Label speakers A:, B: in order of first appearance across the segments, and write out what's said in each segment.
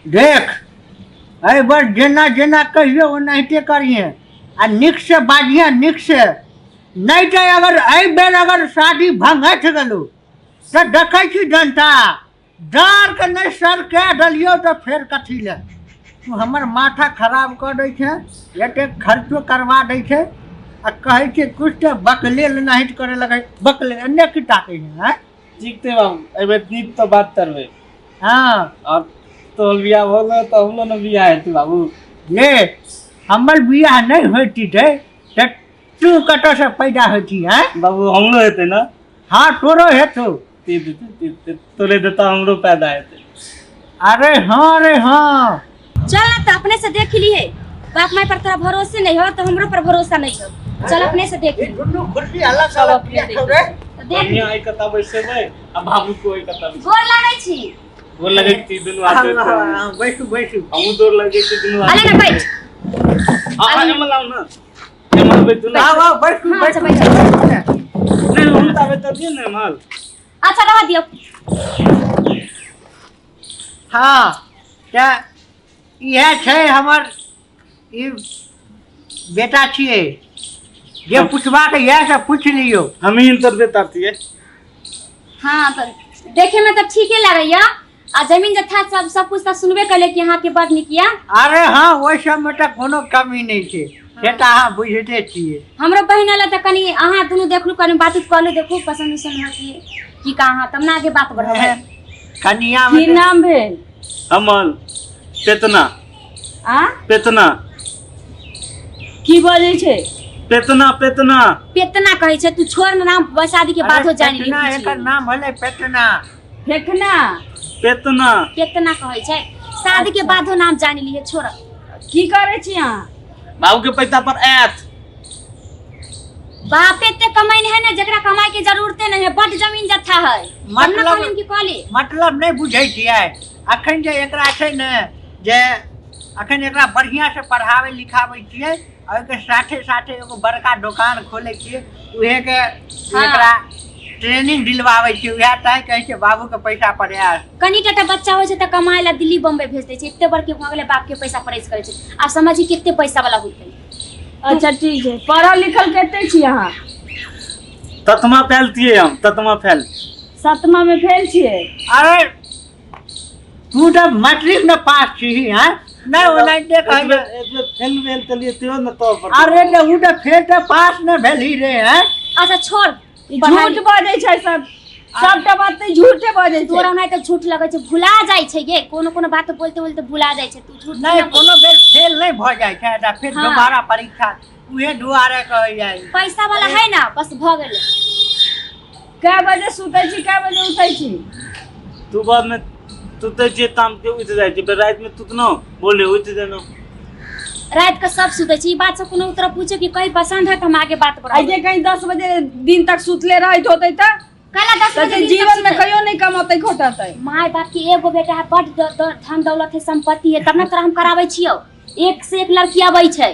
A: देख एहि बेर जेना जेना कहियो ओनाहिते करिहे आ नीकसँ बाजिहे नीकसँ। नहि तऽ अगर एहि बेर अगर शादी भंगठि गेलौ तऽ देखै छी जनता डाँरके नहि सरका देलियौ तऽ फेर कथी लए। तू हमर माथा खराब कऽ दै छै, एतेक खर्चो करवा दै छै आ कहै छै किछु तऽ बकलेल नाहित करे लगै बकलेल एन्ने की ताकै है आँय?
B: ठीक छै बाबू, एहि बेर नीक तऽ बात करबै।
A: हँ।
B: और तोहर बियाह भऽ गेल तऽ हमरो ने बियाह हेतै बाबू।
A: ले हमर बियाह नहि होइती रे तऽ तू कतऽसँ पैदा होइती आँय?
B: बाबू हमरो हेतै ने।
A: हाँ तोरो हेतौ।
B: तोरे देता हमरो पैदा हेतै।
A: अरे हाँ रे हाँ।
C: चल ना तो अपने से देख लिए, बाप माय पर तोरा भरोसे नहीं हो तो हमरो पर भरोसा नहीं हो। चल अपने से देख
A: ली। दुनू खुशी अलग
C: सब
A: अलग
C: अपने
A: किया
C: देख
A: छौ रे?
C: तो देख
B: बढ़िया आई कता बैसेबै आ बाबू को आई कता बैसेबै।
C: गोर लागै छी।
B: गोर लगै छी दुनू आदमी।
A: हाँ, हाँ, हाँ, बैसू बैसू।
B: हमहूँ गोर लगै छी दुनू
C: अरे
B: आदमी।
C: ना बैठ।
B: हाँ, हाँ, एमहर लाउ ना। एमहर बैठू ना।
A: आउ आउ बैसू
C: हाँ, अच्छा,
A: बैसू।
C: बैठू।
B: नहीं, हम तऽ आबै तऽ दियौ ने एमहर।
C: अच्छा रह दियौ।
A: हाँ तऽ इएह छै हमर ई बेटा छियै, जे पुछबाक यऽ से पूछि लियौ।
B: हम ही हिनकर बेटा छियै।
C: हाँ तऽ देखे में तऽ ठीके लागैया आ जमीन जथा सब सब कुछ तऽ सुनबे कले कि अहाँके बड नीक यऽ।
A: अरे हाँ ओहि सबमे तऽ कोनो कमी नहि छै, से तऽ अहाँ बुझिते छियै।
C: हमरो बहिन एलै तऽ कनि अहाँ दुनू देखलू, कनि बातचीत कऽ लू, देखू पसन्द उसन्द हो कि की का, अहाँ तब ना आगे बात बढ़बै।
A: कनिया
D: की नाम भेल?
B: हमर पेतना।
D: आ?
B: पेतना।
D: की बजै छै?
B: पेतना पेतना।
C: पेतना कहै छै, तू छोड़ ना नाम, बस शादी के बाद हो जानी।
A: पेतना एकर नाम भेलै पेतना।
D: फेकना।
B: पेतना।
C: पेतना कहै छै, शादी के बाद हो नाम जानी लिए, छोड़।
D: की करै छी अहाँ?
B: बाबू के पैसा पर आयत।
C: बाप एते कमाई है ना जकरा कमाई के जरूरते नहीं है, बड जमीन जत्था है।
A: मतलब
C: मतलब की कहली?
A: मतलब नहीं बुझै छियै अखन जे एकरा छै ने जे अखन एकरा बढ़िया से पढ़ाबै लिखाबै छियै आ ओहिके साथे साथे एगो बड़का दोकान खोलै छियै, उहे के एकरा ट्रेनिंग दिलवाबै छियै, उएह तैं कहै छियै बाबू के पैसा पर आयत।
C: कनि टाटा बच्चा होइ छै तऽ कमाइ ला दिल्ली बम्बई भेज दै छै, एते बड़के भऽ गेलै बाप के पैसा परेश करै छै, आब समझी कते पैसा वाला होतै।
D: अच्छा ठीक छै, पढ़ल लिखल कते छी अहाँ?
B: ततमा फैल छियै हम, ततमा फैल।
D: सतमा में फेल छियै?
A: अरे तू तऽ मैट्रिक में पास छी हैं? नहीं ओनाहिते कहै छै।
B: एक बेर फेल भेल तलिए त्यो न तो पर।
A: अरे ने उ तऽ फेर तऽ पास न भेलही रे हैं?
C: अच्छा छोड़,
D: ई झूठ बजै छै सब, सबटा बात तऽ झूठे बजै छै।
C: तोरा ओनाहिते झूठ लगै छै, भुला जाइ छै गे, कोनो कोनो बात बोलते बोलते भुला जाइ छै, तू झूठ
A: नहीं
C: ना बोल।
A: कोनो बेर फेल नहीं भऽ जाइ छै तऽ फेर
C: हाँ।
A: दोबारा परीक्षा उहे दुआरे कहै जाइ।
C: पैसा वाला है ना, बस भऽ गेलै।
D: कै बजे सुतै छी, कै बजे उठै छी?
B: तू बाद में सुतै छियै ताम के उठि जाइ छियै, फेर राति में सुतलहुँ बोले उठि गेलहुँ।
C: रात के सब सुतै छी, ई बात से कोनो तरह पूछे कि कहीं पसंद है तो हम आगे बात बढ़ाबै।
D: आइ जे कहीं 10 बजे दिन तक सुतले रहैत होतै तऽ
C: कैला 10
D: तऽ
C: बजे दिन तक
D: जीवन में
C: सुतै?
D: कहियो नहीं कमौतै खोटतै।
C: माय बाप के एगो बेटा है, बड धन दौलत है, संपत्ति है, तब ने तोरा हम कराबै छियौ। एक से एक लड़की अबै छै।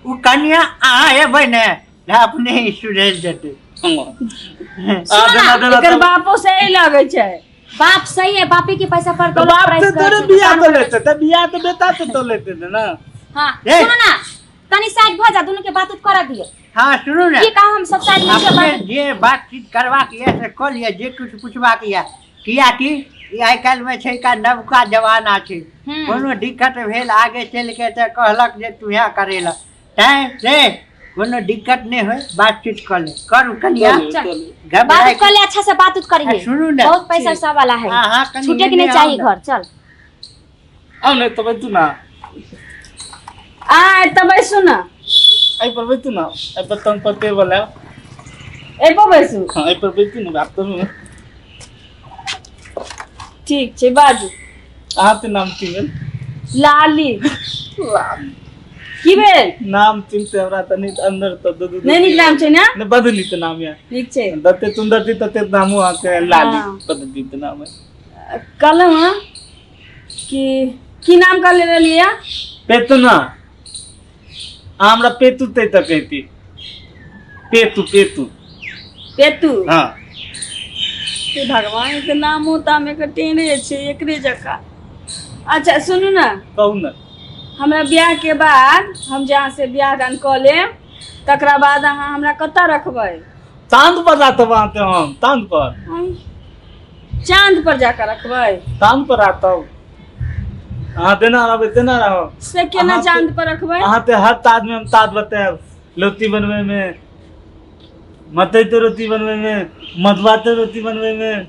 A: उ कनिया अहाँ एबै ने तऽ अपने ही सुधरि जेतै।
D: एकर बापो सही लगै छै।
C: बाप सही है, बापे के पैसा पर
B: तो
C: दौलत
B: बाप
C: प्राइस
B: से
C: करै
B: तोरे
C: छै,
B: बियाह
C: दुकान
B: तो
C: पर
B: लेते, तो बियाह तो बेटा से तो लेते थे ना।
C: हाँ,
A: ए।
C: सुनो ना, तनी साइड भ जा, दोनों के बात उत करा दियो।
A: हाँ सुनू ने।
C: की कहा हम सब साइड में के
A: अपने
C: बात
A: जे बातचीत करबाक यऽ से कऽ लिअ, जे किछु पूछबाक यऽ, कियाकि ई आइ काल्हिमे छै का नवका जमाना छै, कोनो दिक्कत भेल आगे चलि के तऽ कहलक जे तूहे करेलक, तैं से कोनो दिक्कत नहि होय, बातचीत कऽ ले करू कनिया।
C: चल।
A: घबराय
C: बात कर ले, अच्छा से बात उत करिए।
A: सुनू ने।
C: बहुत पैसा सब वाला है,
A: हाँ, हाँ, कनी
C: छूटे के नहीं
A: एने
C: चाहिए
A: आउ ना।
C: घर। चल
B: आउ ने तब तू ना
D: आ तऽ बैसू ना।
B: एहि पर बैठू ना, एहि पर तंग पते वाला।
D: एहि पर बैसू?
B: हाँ एहि पर बैठू ना, बात करू।
D: ठीक छै, बाजू।
B: अहाँके नाम की भेल?
D: लाली। की भेल?
B: नाम चिन्हते हमरा तनी अंदर तऽ दू दू
D: नहि नीक नाम छै ने?
B: नहि, बड नीक नाम यऽ।
D: नीक छै।
B: जते सुन्दर छी तते नामो अहाँके लाली,
D: हाँ।
B: बड नीक नाम है।
D: कहलहुँ हँ कि की नाम कहले रहलियै?
B: पेतना। अहाँ हमरा पेतू तै तक कहती, पेतू पेतू।
D: पेतू?
B: हाँ।
D: हे भगवान, के नामो ताम एकर टेढ़े छै, एकरे जकाँ। अच्छा सुनू ने।
B: कहू ने।
D: हमरा बियाह के बाद हम जे अहाँ से बियाह दान कऽ लेब तकरा बाद अहाँ हमरा कतऽ रखबै?
B: चांद पर रातब अहाँके हम, चांद पर।
D: आँय, चांद पर जाकर रखबै?
B: चांद पर रातब अहाँ, देना रहबै तेना रहब।
D: से केना चांद पर रखबै?
B: अहाँ ते हर ताज में हम ताज बतायब, लोटी बनबै में, मकई के रोटी बनबै में, मधुआ के रोटी बनबै में।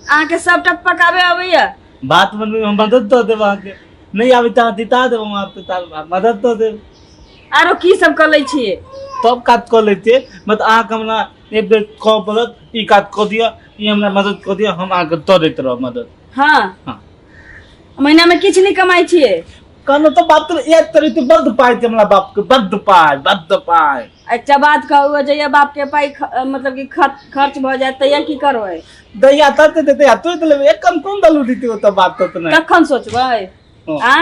D: अहाँके सबटा पकाबे अबैया?
B: भात बनबै में हम मदद दऽ देब अहाँके, नहि आबै तऽ अहाँ दिता देब, हम अहाँके ताल मदद दऽ देब।
D: आरो की सब कऽ लै छियै?
B: सब काज कऽ लै छियै, मतलब अहाँके हमरा एक बेर कहऽ पड़त ई काज कऽ दिअ, ई हमरा मदद कऽ दिअ, हम अहाँके दऽ दैत रहब मदद।
D: हाँ।
B: हाँ।
D: महीना में किछु नहि कमाइ छियै?
B: कहलहुँ तऽ बाप तऽ एक तरह के बड्ड पाइ छै हमरा बापके, बड्ड पाइ, बड्ड पाइ।
D: एकटा बात कहू, जहिया बाप के पाइ मतलब कि खर्च भऽ जायत तहिया की करबै?
B: दैया तते देतै आ तोड़ि लेबै, एकम कोन दलू देतै ओतऽ बाप तत नहि।
D: कखन सोचबै?
B: हँ।
D: आ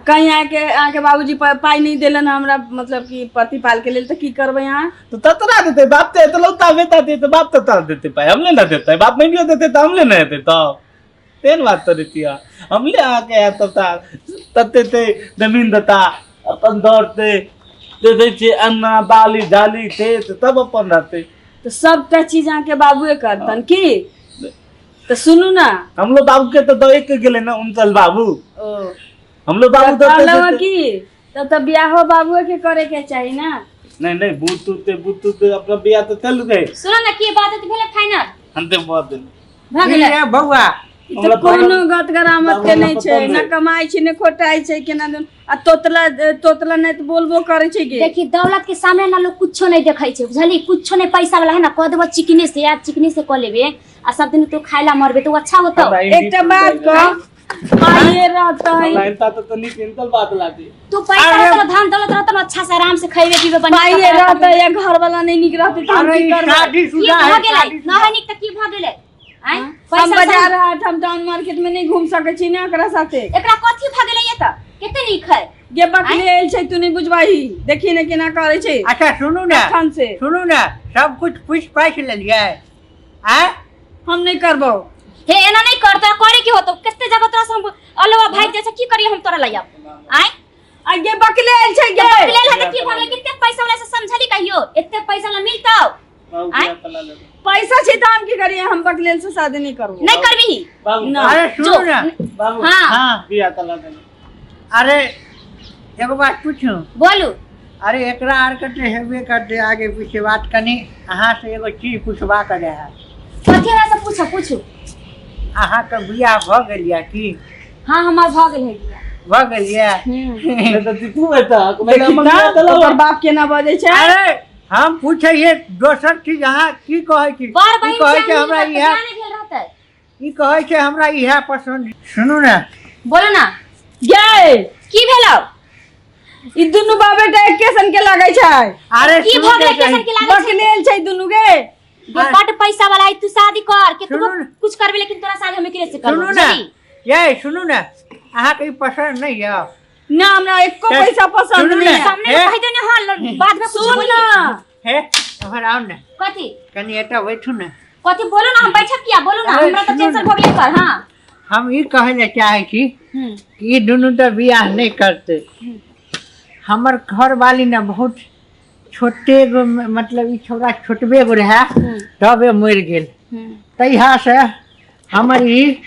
D: कहीं अहाँके बाबूजी पाइ नहि देलन हमरा मतलब कि प्रतिपाल के लेल, तऽ की करबै अहाँ?
B: तऽ ततरा देतै बाप, तऽ एतलौता बेटा देतै तऽ बाप ततरा देतै पाइ, हमले ना देतै बाप, मानियो देतै तऽ हमले ना हेतै, तब तेहन बात तऽ रहितियै हमले अहाँके आयत तब तते ते जमीन देता अपन दौड़तै दे दै छियै अन्ना बाली जाली ते तब अपन रहतै।
D: तऽ सबटा चीज अहाँके बाबुए करतन की? तऽ सुनू ना।
B: हमलो बाबू के तऽ दए के गेलै ना उनचल बाबू।
D: ओ
B: हमलो बाबू
D: तऽ
B: दते
D: कहलहुँ
B: देते।
D: की तब तऽ बियाहो बाबुए के करे के चाही ना।
B: नहीं नहीं, बूतू ते बूतू ते अपना बियाह तऽ चल गए।
C: सुनो ना, की बात भेलै फाइनल?
B: हम ते बहुत दिन
C: भऽ गेलै।
A: रे बौआ।
D: ई तऽ
B: हमरा
D: कोनो गत गरामत के नहि छै,
B: पसन्द
D: ना
B: अइ।
D: कमाइ छै ने खोटाइ छै, केना दन आ तोतला तोतला नहि तऽ बोलबो करै छै के।
C: देखी, दौलत के सामने ना लोग कुछो नहीं देखै छै, बुझली? कुछो नहीं, पैसा वाला है ना, कह देबो चिकने से आ चिकने से कह लेबे आ सब दिन तू खाय ला मरबे तो अच्छा होतो।
B: हमरा हिंदी
D: एकटा बात कह, पाइए रहतै।
B: हमरा हिंता तऽ नीक हिंतल बात लादी।
C: तू पैसा रहतो ना, धन दौलत रहतो ना, अच्छा से आराम से खइबे पीबे बढ़िया
D: पाइए
C: कपड़ा
D: रहतै या घर वाला नहि नीक रहतै तऽ हम
A: अरे
D: की
A: ई
D: करबै?
A: शादी
C: की
A: शुदा
C: भऽ
A: है
C: गेलै?
A: शादीशुदा।
C: न है नीक तऽ की भऽ गेलै? आँय,
D: हम
C: पैसा
D: बाजार हाट, हम टाउन मार्केट में नहीं घूम सकै छी ने ओकरा साथे।
C: एकरा कथी भऽ गेलै? ये तऽ कते नीक है।
D: गे बकले आयल छै, तू नहीं बुझबाही, देखी ने केना करै छै।
A: अच्छा सुनू ने।
D: कखन से?
A: सुनू ने, सब कुछ पूछि पाछि लेलियै आँय?
D: हम नहीं करबौ।
C: हे, एना नहीं कर, तोरा करे के होतो कते जगह तोरा से हम अलवा भाग जाइ छै, की करिए हम तोरा लैया? आँय।
D: आ गे बकले आयल छै गे।
C: बकले है तऽ की भऽ गेलै? कते पैसा वाला से समझली कहियो एते पैसा वाला मिलतौ?
B: बाबू
C: आँय?
B: बियाह तला लेबै।
D: पैसा छै तऽ हम की करिए? हम बकलेल से शादी नहीं करबो।
C: नहीं करबी?
B: बाबू।
D: ना।
A: अरे सुनू
C: जो।
A: ने।
B: बाबू।
C: हाँ।
A: हाँ।
B: बियाह तला देबै।
A: अरे एगो बात पूछू?
C: बोलू।
A: अरे एकरा आर के तऽ हेबे करतै आगे पीछे बात, कनि अहाँ से एगो चीज पूछबाक रहए।
C: कथी? हमरा से पूछू, पूछू।
A: अहाँके बियाह भऽ गेल यऽ की?
C: हाँ, हमर भऽ गेल है बियाह।
A: भऽ गेल यऽ?
C: हम्म।
B: नहि तऽ जीतू बेटा
D: देखी तऽ ओकर बाप केना बजै छै।
A: अरे हम पूछै छियै दोसर चीज, अहाँ की कहै छी?
C: बड़
A: ई
C: बहिन
A: कहै
C: छै
A: छै हमरा
C: हमरा
A: इएह
C: नहि भेल रहतै।
A: ई कहै छै हमरा इएह पसन्द। सुनू ने।
C: बोलो ना।
D: गे।
C: की भेलौ?
D: ई दुनू बाप बेटा एके सन के लागै छै।
A: अरे
C: की
A: सुनू
C: भऽ गेलै?
A: ने सही।
C: केसन के लागै छै?
D: बकलेल छै दुनू गे।
C: ये बड पैसा वाला है, तू शादी कर के
A: सुनू ने।
C: कुछ करबे, लेकिन तोरा शादी हम एकरे से करबो।
A: सुनू ने।
C: बुझली?
A: ये सुनू ने, अहाँके ई पसन्द नहि यऽ?
D: ना, हमरा एको
A: हे,
D: पैसा पसंद
A: सुनू
D: नहीं
A: ने।
D: है।
C: सामने
A: हे।
C: कहि दे ने, हाँ, बाद में कुछ
D: सुन
C: बोली।
D: ना।
A: हे, एम्हर आउ ने।
C: कथी?
A: कनि एतऽ बैठू ने।
C: कथी? बोलो ना, हम बैठब किया? बोलो ना।
A: अरे,
C: हमरा तऽ
A: सुनू
C: टेंशन
A: ने।
C: भऽ गेलै पर। हाँ।
A: हम ई कहै लए चाहै छी
C: हम्म।
A: कि ई दुनू तऽ बियाह नहि करतै। हमर घरवाली ने बहुत छोटे गो, मतलब ई छौड़ा छोटबे गो रहए तबे मरि गेल।
C: हम्म।
A: तहिया से हमर ई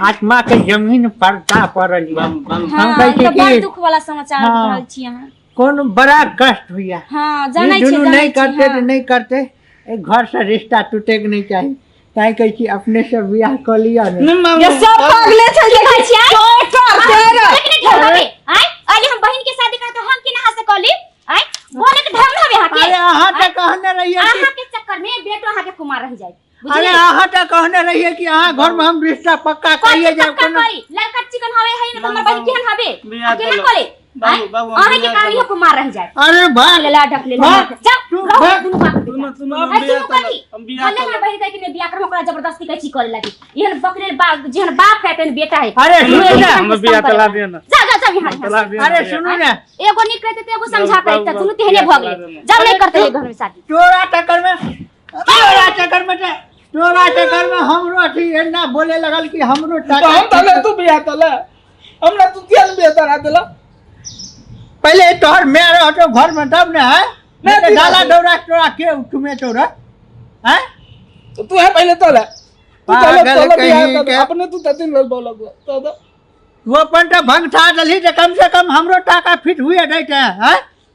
A: आत्मा के जमीन परता पड़ल यऽ।
B: बाबू।
A: हम
C: हाँ,
A: कहै
C: ई
A: छी
C: तऽ बड़
A: कि
C: दुख वाला समाचार
A: हाँ।
C: रहल छी अहाँ।
A: कोनो बड़ा कष्ट होइया।
C: हाँ,
A: ई
C: जानै छी।
A: दुनू
C: जानै
A: नहि
C: छी।
A: करतै तऽ
C: हाँ।
A: नहि करतै, एहि घर से रिश्ता टूटैके नहि चाही, तैं कहै छी अपने से बियाह कऽ लिअ ने।
D: ये सब पागले छै।
C: की कहै छियै?
D: तोर कर तेर।
C: बोले के नहीं ढंग हवे? आँय, अरे हम बहिन के शादी करब तऽ हम केना अहाँ से कऽ लेब? आँय, बोले के ढंग हवे अहाँके?
A: अरे अहाँ तऽ कहने रहियै कि
C: अहाँ के चक्कर में बेटो अहाँ के कुमार रह जाए।
A: अरे अहाँ तऽ कहने रहियै कि अहाँ घर में हम रिश्ता पक्का करिए
C: कथी
A: जायब।
C: पक्का
A: कोनो
C: करी? लड़का चिकन हवे है ना, तऽ हमर बहिन केहन हवे?
B: बियाह
C: आ केना
B: कऽ लो।
C: करे?
B: बाबू, बाबू, हम
C: अहाँ के
B: बियाह
C: कारण
B: कऽ
C: इहो कुमार रह जाए।
A: अरे भाग
C: लेला ढक लेला।
A: भाग।
C: जाओ
A: तू
C: रहो
A: भाग।
C: दुनू बाप
B: सुनू
C: बेटा।
B: सुनू, हम
C: अरे
B: बियाह
C: सुनू
B: कऽ
C: कथी?
B: हम बियाह
C: भले
B: कऽ
C: हमर बहिन कहै कि नहि बियाह करब, ओकरा जबरदस्ती कहै छी करे लागी। एहन बकरे बाप जेहन बाप है तेहन बेटा है।
A: अरे सुनू
C: एहन
A: ने।
B: हमर बियाह
C: काम
B: तला
C: करे।
B: दिअ ने।
C: जा जा जा यहाँ
B: तला दिअ
A: अरे
B: ने।
A: सुनू ने।
C: एगो नीक रहते तऽ एगो समझा
B: बाबू,
C: के रहते, दुनू तेहने
B: बियाह
C: भऽ
B: तला
C: गेलै।
B: दिअ ने।
C: जब नहि करते घर में शादी।
A: तोरा चक्कर में, तोरा चक्कर में तोरा चक्कर में हमरो अथी एना बोले लगल कि हमरो
B: तऽ हम
A: टाका
B: तले तू बियाह तले। हमरा तू किया ने बियाह धरा देला?
A: पहले तोहर my रहतो घर में तब ने है।
B: मैं
A: नहीं तो
B: भी
A: डाला
B: रहतो।
A: डौरा तोरा के चुमे तोरा हैं?
B: तो तू है पहले तोला, तू
A: पागल
B: तोला तोला बियाह
A: कहीं
B: कर
A: के।
B: अपने तू ततिन लल बोला तो
A: तू अपन तो भंग था दलही तो कम से कम हमरो टाका फिट हुए दैते हैं?